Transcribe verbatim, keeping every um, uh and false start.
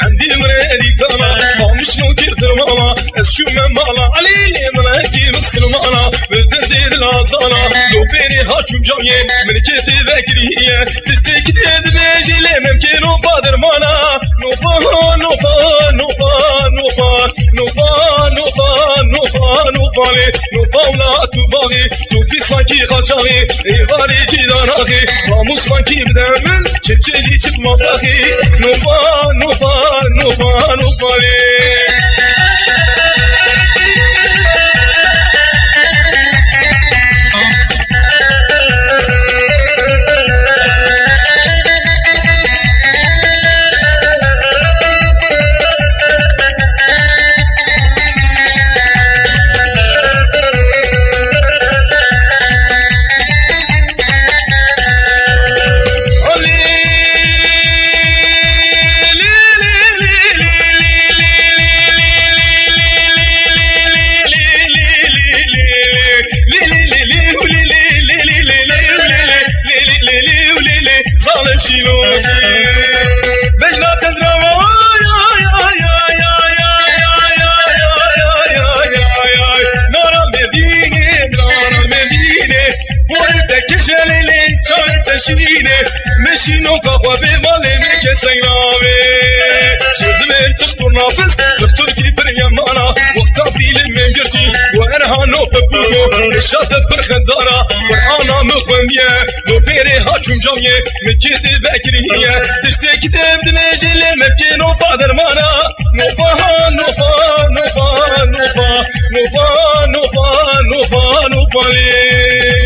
Endî min êdî kana, mamiş no kir dermana, ez çûme mala, Elî lê min hekî misilmana, bi derdê dil azana, do pêrê ha çûm camyê, min kê tê vekiriye, tiştê ki tê dibêjî lê min kê nofa dermana, nofa, nofa, nofa, nofa, nofa, nofa, nofa, nofa lê, nofa wila tu bavê, Tu fî sankî xaçaxî, êvarê cî danaxî, namûs sankî bide min, çepçe jî çiqma taxî. Nofa, nofa, nofa, nofa lê. Zalim şîlo. Bejna tezra vay, ay, ay, ay. Nara Medîne, nara Medîne. Borê te kijelê lê, çavê te şîrîne. Meşîno ka xwe bê malê me kesek navê. Şirdim ên tixtur nafiz, tixtur kî pir yemana. Wexta fîlim me girtî, we erha no pepugo. Eşa te pir xedara, Qur'ana me xwendiye. No pêrê ha çûm camyê, min kê tê vekiriye. Tiştê ki dem dimêjê lê me kê nofa dermana. Nofa, nofa, nofa, nofa, nofa, nofa, nofa, nofa lê.